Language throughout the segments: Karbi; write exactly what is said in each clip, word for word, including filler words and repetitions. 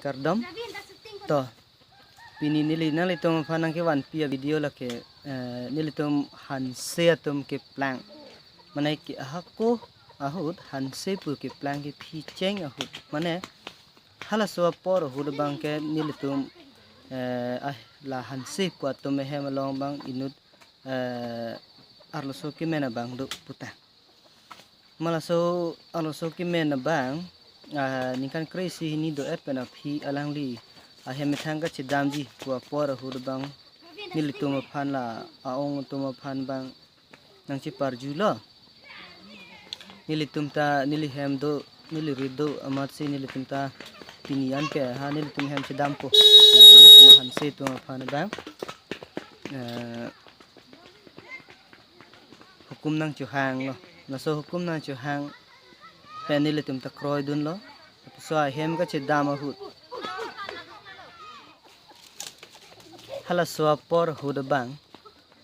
Kardom. To, pini neli nanglitum aphan nangkevanpi a-video lake, eh, nelitum hanse atum keplang. Mane ke ahako ahut hanse pu keplang kephicheng ahut. Mane halaso apor ahut abang ke nelitum, eh, ah, la hanse pu atum ahem along abang inut, eh, arloso kemen abang do putang. Malaso arloso kemen abang, ah, ningkan kre-isi hini do-et pen aphi alangli ahem methang kachedamji pu apor ahut abang nelitum aphan la a-ong atum aphan abang nangcheparjulo. Nelitum ta neli hem do, neli rit do amatsi nelitum ta pini an ke ha nelitum hem chedampo. Nelitum hanse atum aphan abang, eh, hukum nangchohanglo. Laso hukum nangchohang pen nelitum ta kroidunlo. Laso ahem kachedam ahut, halaso apor ahut abang,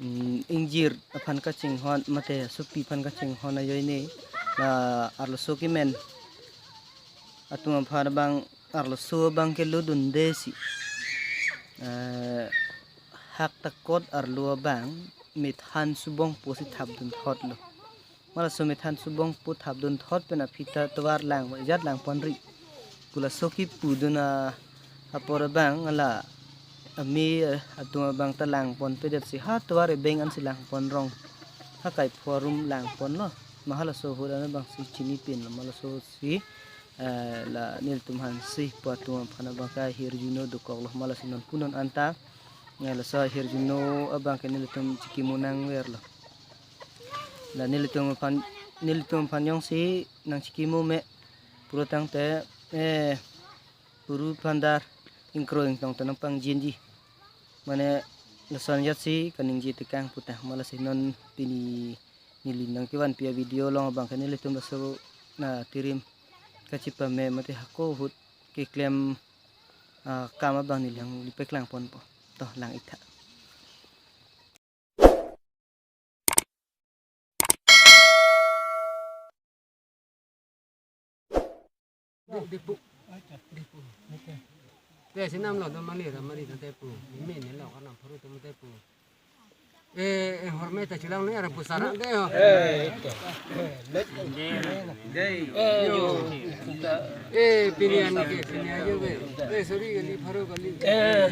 mm, ingjir aphan kachinghon mate asopi aphan kachinghon ajoine la arloso kemen atum aphan abang arloso abang kelodundesi, eh, hak takot arlo abang methan subong pusi thapdunthotlo. Malaso methan subong pu thapdunthot pen aphi ta tovar lang, jat langponri. Pu laso kipudun a-, apor abang la ame, eh, atum abang ta langponpedetsi ha tovar ebeng ansi langponrong. Ha kaipho arum langponlo. Ma halaso ahut an abangsi chinipinlo. Malasosi, eh, la nelitum hanse pu atum aphan abang ke ahirjuno dokoklo. Malasi non punon anta, eh, laso ahirjuno abang ke nelitum chikimo nangverlo. La nelitum aphan, nelitum aphan jongsi nangchikimo me pulo tangte, eh, puru phandar ingkro ingtong ta nangpangjinji. Mane lason jatsi kaningje tekang putang. Malasi non pini neli nangkevanpi a-video along abang ke nelitum laso na tirim kachepame mate hako ahut keklem, ah, kam abang neli nangli paklangponpo. To, lang-iktha. Dipu. Dipu. Te sinam lo do mali ra mali do tepu. Imi ne lo kanam phuru tum tepu. Eh, eh, horme ta chulang ne ara pusara de ho. Eh, ito. Eh, yo. Eh, pini an ke, pini ajo ke. Eh, sorry, kali pharo kali. Eh, eh,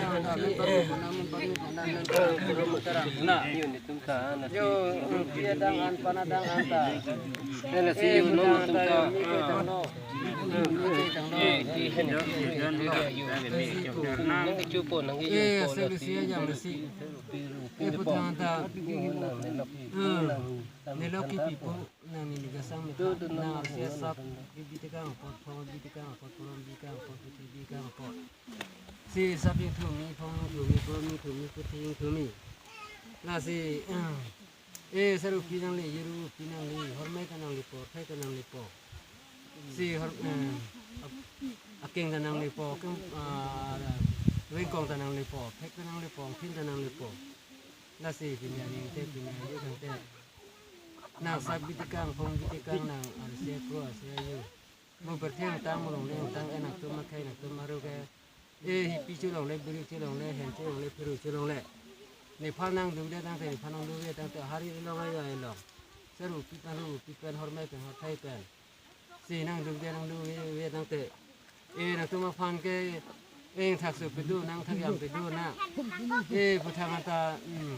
eh. Na. Yo, eh, pia dang an, pana dang an ta. Eh, nasi yo, no, tum ta. Eh, di hen. Nang chupo, nang chupo, eh, nasi. Eh, putang ta. Hmm. Nelo kipipo, nang neli kasang meta, nang arsi asap, kibi tekang apot, phong bi tekang apot, porom bi tekang apot, puthi bi tekang apot. Si asap ingthumi, phong ingthumi, porom ingthumi, puthi ingthumi. Lasi, eh, sarupi nangli, yirupi nangli, horme ta nanglipo, phek ta nanglipo. Si hor, eh, ap-, akeng ta nanglipo, akeng, ah, vengkong ta nanglipo, phek ta nanglipo, angthin ta nanglipo. Lasi pini aning te, pini ajo tangte. Nang asap bi tekang, phong bi tekang, nang arsi akro, arsi ajo. Mo pertheng tang, mo longle tang, eh, nangtum akhei, nangtum aru ke. Eh, hipi cholongle, biri cholongle, hen cholongle, phiru cholongle. Nephan nangdungde tangte, nephan nangdungde tangte, hari elong ayo elong. Sarupi pen, rupi pen, horme pen, horthai pen. Si nangdungde nangdungde tangte. Eh, nangtum aphan ke, eh, thakso pedo nang, thakyam pedo nang. Eh, putang anta, hmm.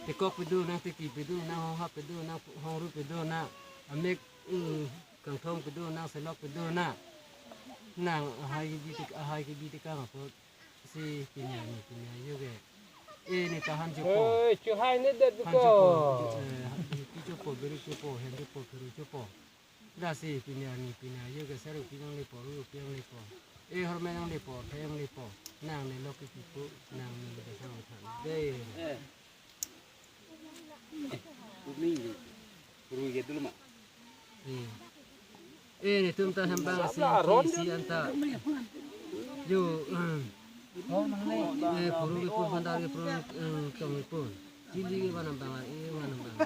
Tekok pedo nang, teki pedo nang, honghap pedo nang, hongru pedo nang. Amek, hmm, kangthong pedo nang, selok pedo nang. Nang ahai kibi tik, ahai kibi tekang apot. Si pini arni, pini ajo ke. Eh, ne ta han chopo. Eh, chuhai ne det. Han chopo. Eh, hipi chopo, biri chopo, hen chopo, phiru chopo. Lasi pini arni, pini ajo ke sarupi nanglipo, rupi nanglipo. Eh, horme nanglipo, phek nanglipo. Nang nelo kipipo, nang neli kasang than. De. Eh. Rui ke dulu ma. Hmm. Eh, netum ta hembang si, si, si anta. Yo, hmm. Eh, puru ke puru, phandar ke puru, eh, tong ke puru. Chili ke vanam bang, eh, vanam bang.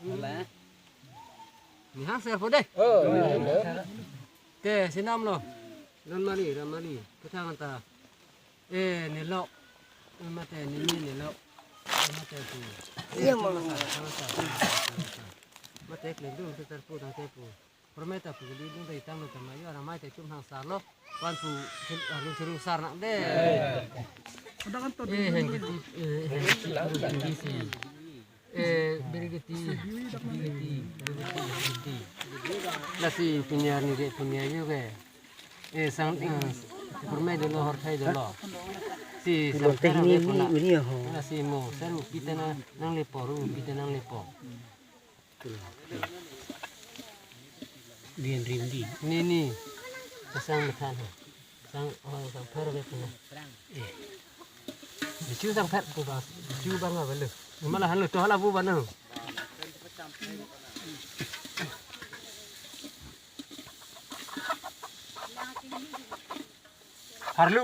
Hala. Ni hang ser po dei. Te sinam lo. Don mali, ram mali. Kethang anta. Eh, nelok. Eh, mate, nini nelok. Eh, mate, tu. Iya, eh, mama. Mate, klem dum, setar pu, tang te pu. Permeta pu, di dum, dai tang lo, tama yo, ramai te chum hang sar lo. Wan pu, sil-, ah, lung sirung sar nak dei. Eh, heng kiti, eh, heng kiti, kiti si. Eh, birigiti, birigiti, birigiti, birigiti. Lasi punya ni ke, punya yo ke. Eh, sang, eh, permai dolo, horthai dolo. Si, belum sang teknik ni, puna. Uni ho. Lasi mo, saru pita na, nanglepo, ru pita nanglepo. Dian rim di. Ni, ni. Sang methan ho. Sang, oh, sang pher ke puna. Eh. Bichu sang pher tu bang. Bichu bang apa lu? Malah han lu tu hala bu bana. Harlu,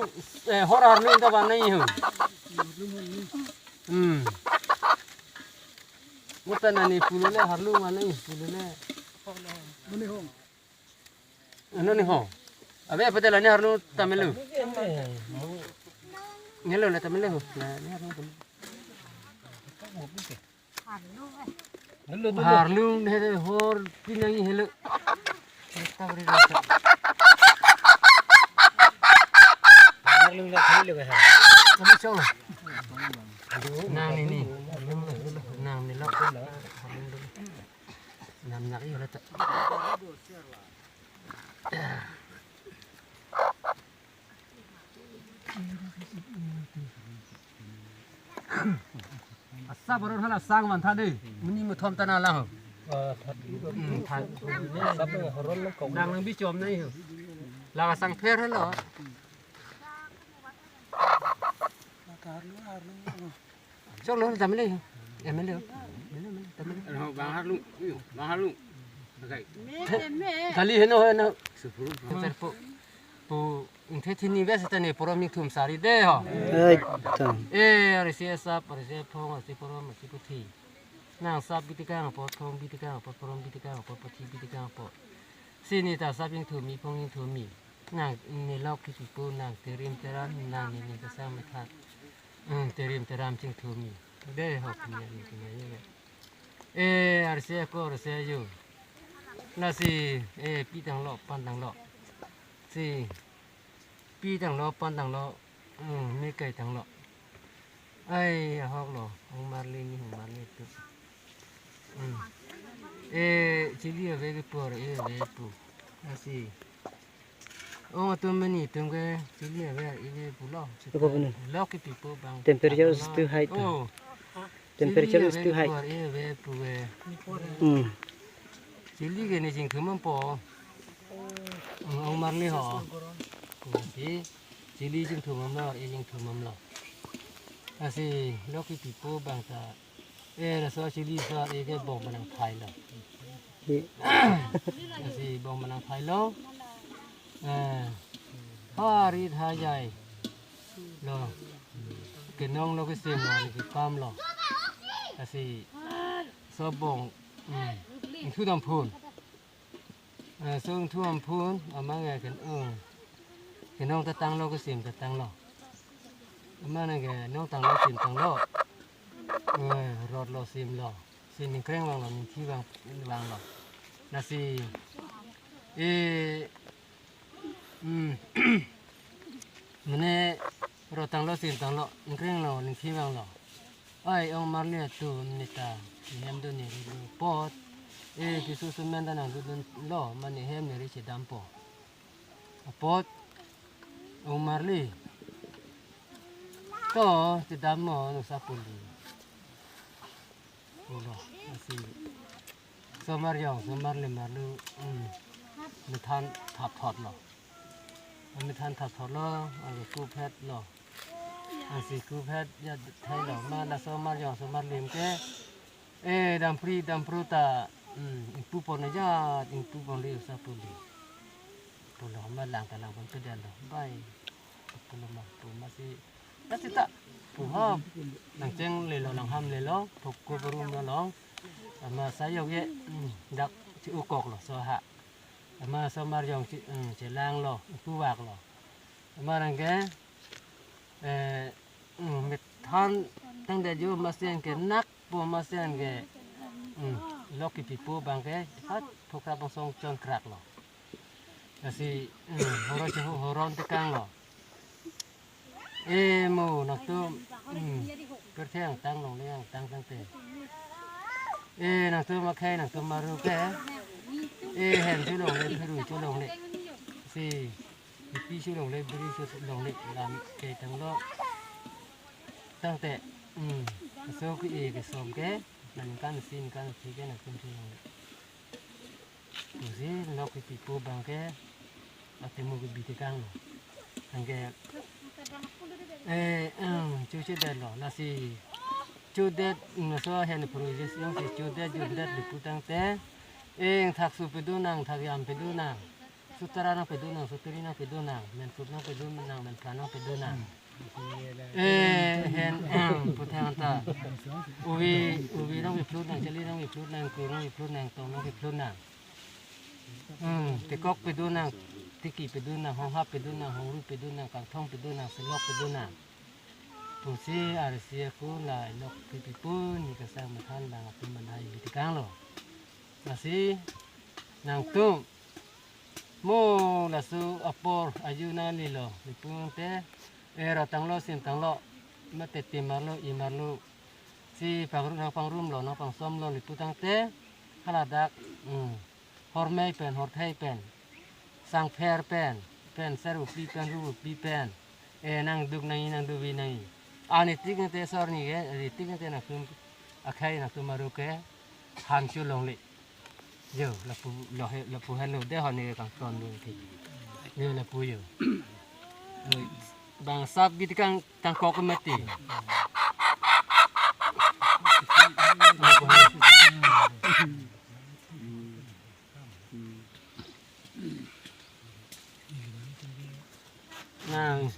eh, hor harlu ta bana ihu. Hmm. Muta nani pulule harlu mana ih pulule. Ano ni ho. Abe apa tela ni harlu tamelu. Ngelo le tamelu ho. La ni harlu tamelu. Harlu he hor pinang ih helo. Harlu la thai le ha. Kami chong. Nang ni ni. Nang ni lo. Nam nak iyo lata. Asa baru hala sang man tha dei. Muni muthom tana lang. Hmm, tha. Nang nang bichom nai ho. Lang sang pher helo. Chok lo tamle. M L A. Bang harlu. Bang harlu. Kali heno heno. Sepuluh. Pu. Ingthe thini ves tane porom ingthum sari dei ho. Ai, tam. Eh, arsi asap, arsi aphong, arsi porom, arsi puthi. Nang sap bitikang apot, phong bitikang apot, porom bitikang apot, puthi bitikang apot. Si ni ta sap ingthumi, phong ingthumi. Nang nelok kipi pu, nang terim teram, nang nini kesang methat. Hmm, terim teram chingthumi. Dei ho punya ni punya ye. Eh, arsi ako, arsi ayo. Lasi, eh, pitang lo, pantang lo. Si, pitang lo, pantang lo, hmm, mekai tang lo. Ai, ahok lo, ong marli ni, ong marli tu. Hmm. Eh, chili ave ke por, eh, ave pu. Asi. Ong atum mani atum ke, chili ave, eh, ave pu lo. Iko punu. Lo kipi pu bang. Temperature is too high. Oh. Temperature is too high. Chili ave ke por, eh, ave pu ke. Hmm. Chili ke ne jingthum po. Ong marli ho. Kopi chili jingthum lo, e jingthum lo. Asi lo kipi pu bang ta. E laso chili so e ke bong manang thai lo. Ye. Asi bong manang thai lo. Eh. Hari thai jai. Lo. Kenong lo kesim lo ni kepam lo. Asi so bong. Hmm. Ingthu damphun. Eh, so ingthu damphun, amang ya ken, oh. Kenong tatang lo, kesim tatang lo. Amang ya kenong tang lo, sim tang lo. Eh, rot lo, sim lo. Si ningkreng vang lo, ningthi vang, vang lo. Lasi, eh, hmm. Mane rot tang lo, sim tang lo, ningkreng lo, ningthi vang lo. Ai, ong marli atum neta, ihem do neri lo apot. Eh, pisu sumen ta nangdodun lo, mane hem neri chedam po. Apot, ong marli. To, chedam mo, nusa puli. Ulo, asi. Somar jong, somar le marlu, hmm. Methan thap thot lo. Methan thap thot lo, ang kuphet lo. Asi kuphet ya thai lo, ma la somar jong, somar lim ke. Eh, dampri, dampru ta, hmm, ingpu pon aja, ingpu pon le usa puli. Pulo ma lang ta lang pon pedal lo. Bai. Pulo ma, pu ma si. Lasi ta. Pu ha. Nang cheng le lo, nang ham le lo. Thok ko barum lo long. Ama sayok ye. Hmm, dak Ukok lo so ha. Ama so mar jong chi, eh, chelang lo, puwak lo. Ama rang ke, eh, mm, methan tang de ju masen ke nak po masen ke, mm, lok kipipo abang ke hat phukra bang song chon krak lo. Lasi, mm, horo chehu horon tekang lo. E mo nangtum, mm, pirthe angtang longle angtang tangte. E nangtum akhei nangtum maru ke. E hem chu longle, phiru chu longle. Si, ipi chu longle, biri chu longle, lam ke tang lo. Tangte, mm, so ke e ke som ke, nangkan sin kan thi ke nangtum chu longle. Pusi lok kipipo abang ke, atimu ke bi tekang lo. Anke, eh, em, chu chu det lo, lasi chu det, mm, so hen pro jis yong si chu det, ju det di pu tangte, eh, thak su pedu nang, thak yam pedu nang, sutara nang pedu nang, sutari nang pedu nang, men sup nang pedu nang, men pran nang pedu nang. Eh, hen, em, puthang ta. Uvi, uvi nang viplut nang, chali nang viplut nang, kur nang viplut nang, tong nang viplut nang. Hmm, tekok pedu nang, tiki pedu nang, honghap pedu nang, hongru pedu nang, kangthong pedu nang, selok pedu nang. Pusi arsi aku la lok pipi pun ni kesang methan bang aku manai bi tekang lo. Lasi nangtum mo laso apor aju nang lilo, lipun te, eh, ra tanglo, sim tanglo, mate tim marlo, i marlo, si pangrum, nang pangrum lo, nang pangsom lo, lipu tangte, haladak, mm, hormei pen, horthei pen, sangpher pen, pen serupi pen, rurupi pen, eh, nang duk nang i, nang duvi nang i. Ani tik nang te sor ni ke, ani tik nang te nangtum akhei nangtum maru ke, han chu longle. Jo, lapu, lo he, lapu helo de hon ni kangton ni ke. Ni lapu jo. Oi, bang sap git kang, kangkok mati. Nang,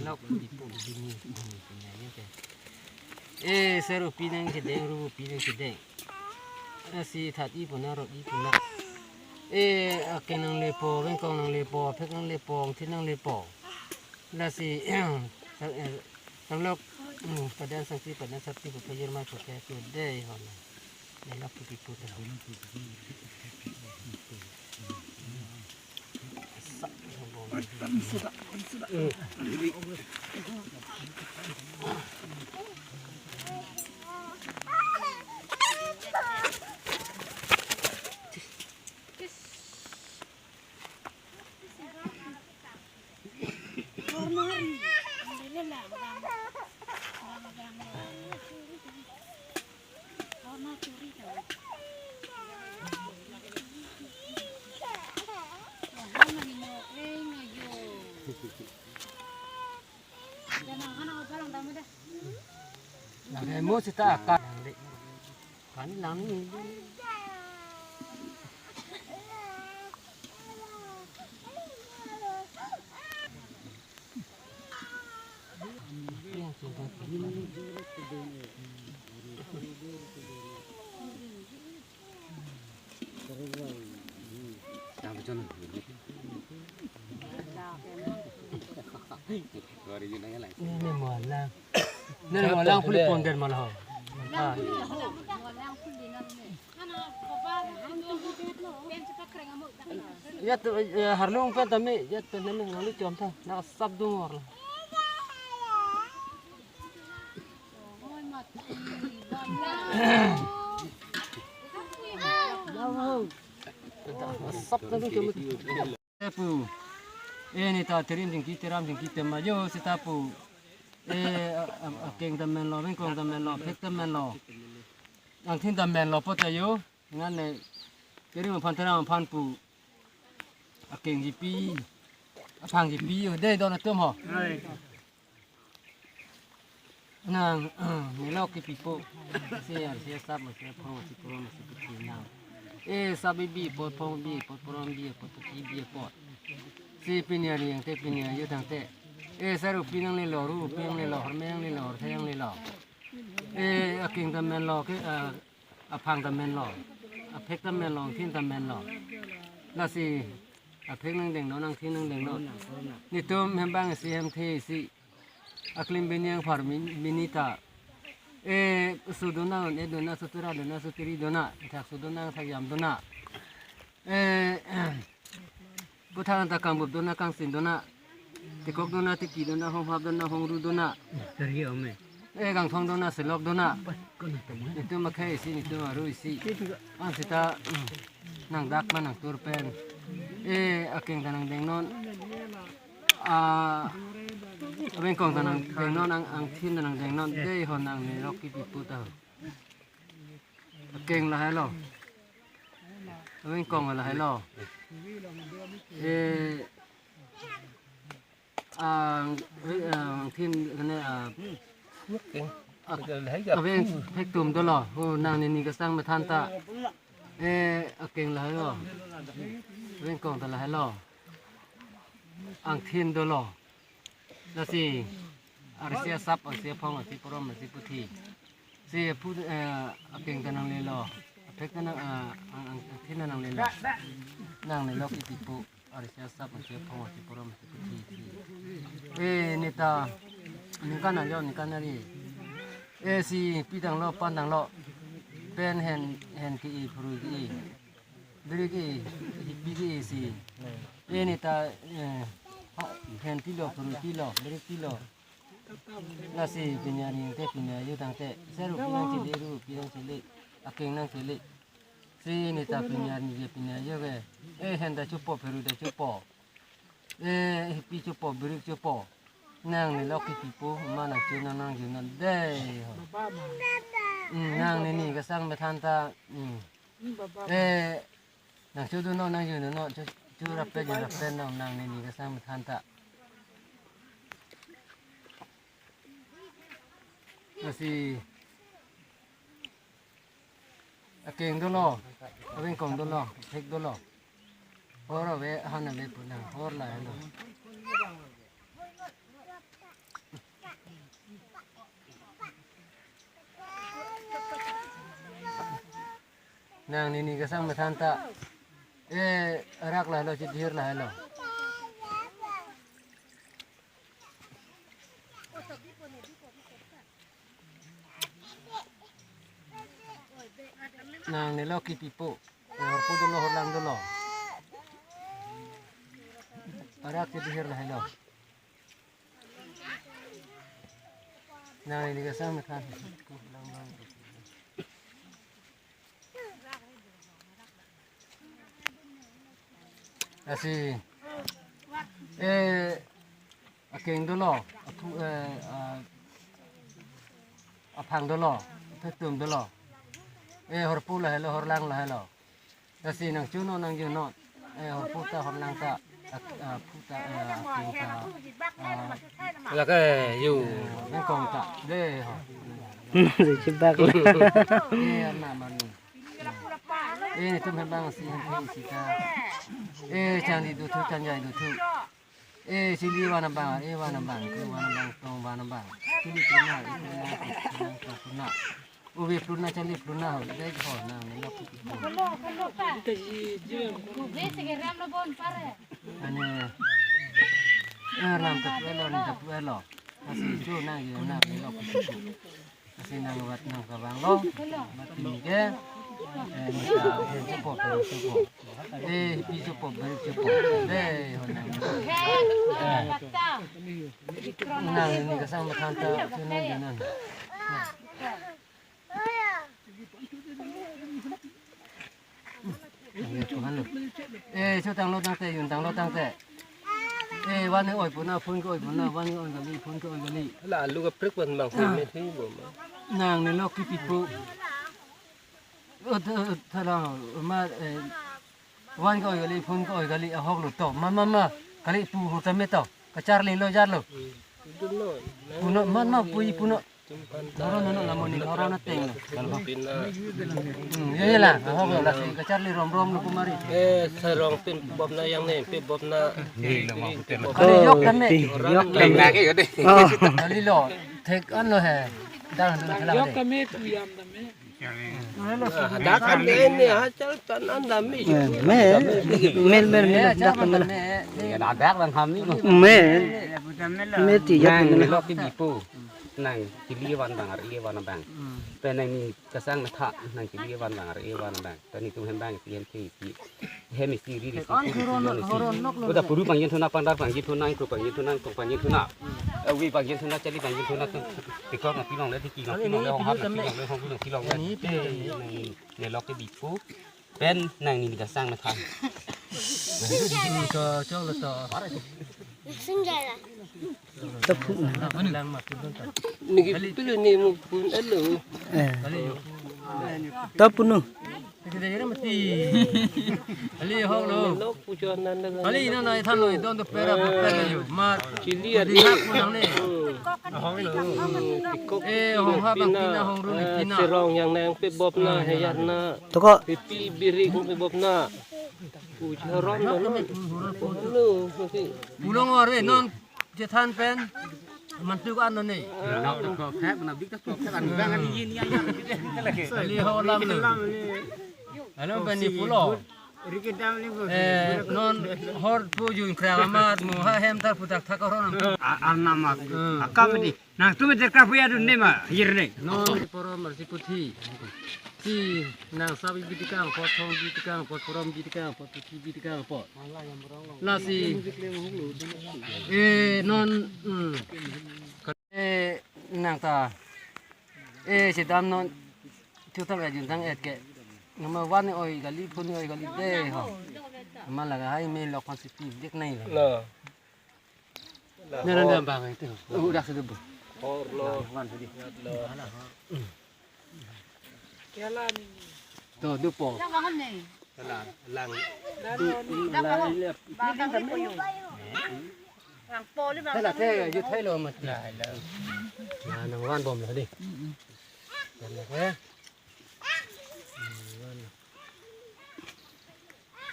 lok di pu di ni, di ni, di ni, di ni, di ni. Eh, serupi nang kedeng, rurupi nang kedeng. Eh, si that i pu nang, rot i pu nang. Eh, akeng nang lepo, vengkong nang lepo, phek nang lepo, angthin nang lepo. Lasi, eh, tang lok, hmm, padan sangti, padan sangti, pu pajir mai pu ke, pu dei hon. Nelak pu pipu ta. Lake mo sita akat. Kani lang ni. Nene mo lang. Nene mo lang puli pon den mo la ho. Ah. Ya tu, ya, harlung pen tame, ya tu nene nang lu chom tha. Na sap dung or la. Sap na dung chom. Pu. Eh, ni ta terim jingki, teram jingki tema jo sita pu. Eh, a, a, akeng ta menlo, vengkong ta menlo, phek ta menlo. Angthin ta menlo po ta jo. Ngan ne terim aphan, teram aphan pu. Akeng jipi. Aphang jipi jo. Dei don atum ho. Nang, nelok kipipo. Si ar si sap ma si phong si puro ma si piti nang. Eh, sap bi bi pot, phong bi pot, puro bi pot, piti bi pot. Si pini ari yang te pini ari tangte. Eh, serupi nang lelo, rurupi nang lelo, hormei nang lelo, horthei nang lelo. Eh, akeng ta menlo ke, eh, aphang ta menlo. aphek ta menlo, angthin ta menlo. Lasi aphek nangdengnon, angthin nangdengnon. Netum hem abang isi, hem the isi, aklim bini angphar min-, bini ta, e, su dona, un-e dona, su tura dona, su tiri dona, thak su dona, thak jam dona. E, puthak anta kangbup dona, kangsin dona, tekok dona, teki dona, honghap dona, hongru dona. Tari ome. E, kangthong dona, selok dona. Netum akhei isi, netum aru isi. Ansita, mm, nangdak ma nangtur pen. E, akeng ta nangdengnon. A, abengkong ta nangdengnon, ang, angthin ta nangdengnon. Dei ho nangne lok kipi pu ta ho. Akeng lahelo. Abengkong lahelo. E, ang, e, angthin kene, a, a, abeng phek tum dolo. Ho nangne ni kesang methan ta. E, akeng lahelo. Abengkong ta lahelo. Angthin dolo. Lasi arsi asap, arsi aphong, arsi porom, arsi puthi. Si pu, e, akeng ta nanglelo. Aphek ta nang, a, ang, ang, angthin ta nanglelo. Nanglelo kipi pu. Arsi asap, arsi aphong, arsi porom, arsi puthi, si. E, neta ningkan ajo, ningkan ari. E, si pitanglo, pantanglo. Pen hen, hen ke-i, phurui ke-i. Biri ke-i, hipi ke-i si. E, neta, e, ha, hen tilo, phurui tilo, biri tilo. Lasi pini arni te, pini ayu tangte. Seru pinang chili, ru pinang chili. Akeng nang chili. Si neta pini arni je pini ayu ke. E, hen ta chopo, phurui ta chopo. E, hipi chopo, biri chopo. Nangne lok kipi pu, ma nangchunang nangjunang dei ho. Mm, nangne ni kesang methan ta, mm. E, nangchudunnon, nangjunnon, chu, chu rapen, ju rapen non, nangne ni kesang methan ta. Lasi akeng dolo, abengkong dolo, phek dolo. Hor ave, han ave pu nang, hor lahelo. Nangne ni kesang methan ta. E, rak lahelo, chithir lahelo. Nangne lok kipi pu. Horpo dolo, horlang dolo. Arak chithir lahelo. Nangne ni kesang methan. Lasi, e, akeng dolo, aphu, e, a, aphang dolo, aphek tum dolo. E, horpo lahelo, horlang lahelo. Lasi nangchunnon, nangjunnon. E, horpo ta, horlang ta, a, aphu ta, e, akeng ta, a, lake yu. E, abengkong ta. Dei ho. Chibak la. E, arnam arni. E, netum hem abang isi, hem abang isi ta. E, changdi dothu, changjai dothu. E, chili van abang, e, van abang, ke van abang, tong van abang. Chili pluna, e, pluna, pluna, pluna. Uve pluna, chali pluna ho, dei ho, nangne lok kipi pu. Ane, e, ram ta pu-elo, ram ta pu-elo. Lasi chu nangji, nangne lok kipi pu. Lasi nangvat nangkevanglo. Mati ke. E, neta, e, chopo, chopo. E, hipi chopo, biri chopo. Dei ho nang. Nangne ni kesang methan ta, chu nangjunon. E, chotanglo tangte, juntanglo tangte. E, van ke-oi puna, phone ke-oi puna, van ke-oi kali, phone ke-oi kali. La alu kaprek van bang, phone me thi bo ma. Nangne lok kipi pu. O, tha-, thala, ma, e, van ke-oi kali, phone ke-oi kali, ahok lo to. Ma, ma, ma, kali pu hu tame to. Kacharlilo jarlo. Punon, ma, ma, pu-i punon. Horo nono lamoni, horo na teng lo. Hmm, ye, ye la, ahok lo, lasi kacharli rom rom lo kumari. E, sarong pin bom na, yang ne pin bom na. Kali yok tame. Yok tame. Oh. Kali lo, thek an lo he. Dang dang thela. Yok tame, tu yam tame. Dak kan ini hajar tan anda mi. Eh, me, mel, mel, mel, dak kan mel. Ya, dak kan kami. Me, me ti ya. Nang, mel. Lok ke bipo. Nang, kili van bang, ari van bang. Pen nangli kesang metha, nang kili van bang, ari van bang. Pen itum hem bang, si hem ke si. Hem isi ri ri si ri ri. Udah puru pangin thuna, pangdar pangin thuna, ingkro pangin thuna, ingkong pangin thuna. Eh, wi pangin thuna, chali pangin thuna, tu tikok na pilong le, tiki na pilong le, hong hap na pilong le, hong pilong pilong le. Eh, nangli lok ke bipo. Pen nangli kesang metha. To, chok lo to. Tapu. Niki pilo ni mu pun alo. Eh. Tapu nu. Kita jadi mati. Ali hok lo. Lok pujo nan nan. Ali ina na ithan lo, idon to pera pera yo. Mar. Chili ari. Hak mo nang ne. Hong lo. Tikok. Eh, hong ha bang pina, hong ru ni pina. Serong yang nang pe bop na, heyar na. Toko. Pipi birik pe bop na. Pujo ron lo. Lo, mati. Pulong ore non. Jethan pen mantuk an ne. Nau to kok khek, na bik to kok khek, an bang an yin yan yan bide lagi. Sali ho lam le. Alo pen ni pulo. Rikit dam ni ko. Eh, non hor pu jun kra amat mo ha hem tar putak thak ron. An namak. Hmm. Akam di. Nangtum je kra puya dun ne ma, yir ne. Non poro marsi puthi. Si nang sabi bitikang pot, thong bitikang pot, porom bitikang pot, puthi bitikang pot. Lasi, eh, non, hmm. Eh, nang ta, eh, sedam non, tutal ajun tang et ke. Nama wan oi gali, phun oi gali de ho. Nama laga hai me lok kon si pi dek nai le. Lo. Nana dam bang itu. Udah sudah bu. Hor lo. Wan tadi. Lo. Tuh, dupo. Lang bangun nih. Lang, lang. Lang bangun. Bang kami koyo. Lang poli bang. Tela kami. Te, yut hai lo mati. Nah, nang wan bom lo deh. Tela ke.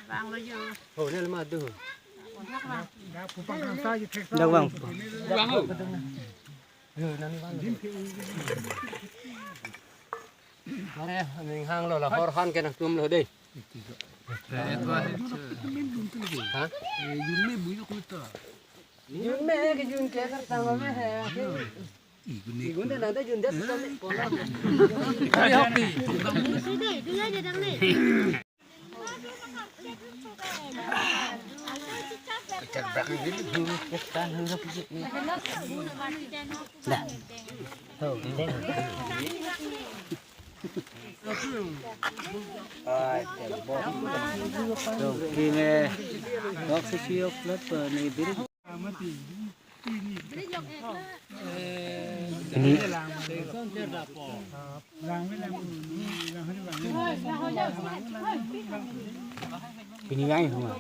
Bang lo yo. Oh, ini lemah tuh. Kontrak bang. Dak bang. Bang lo. Yo, nang wan. Mane, ning hang lo la hor han ke nangtum lo dei. Ha? Jun me ke jun ke kar tang ave he. Igun de nang de jun de sa me pon. Ari hok di. Sini, dua aja dang ni. Ini. Ini lang semua.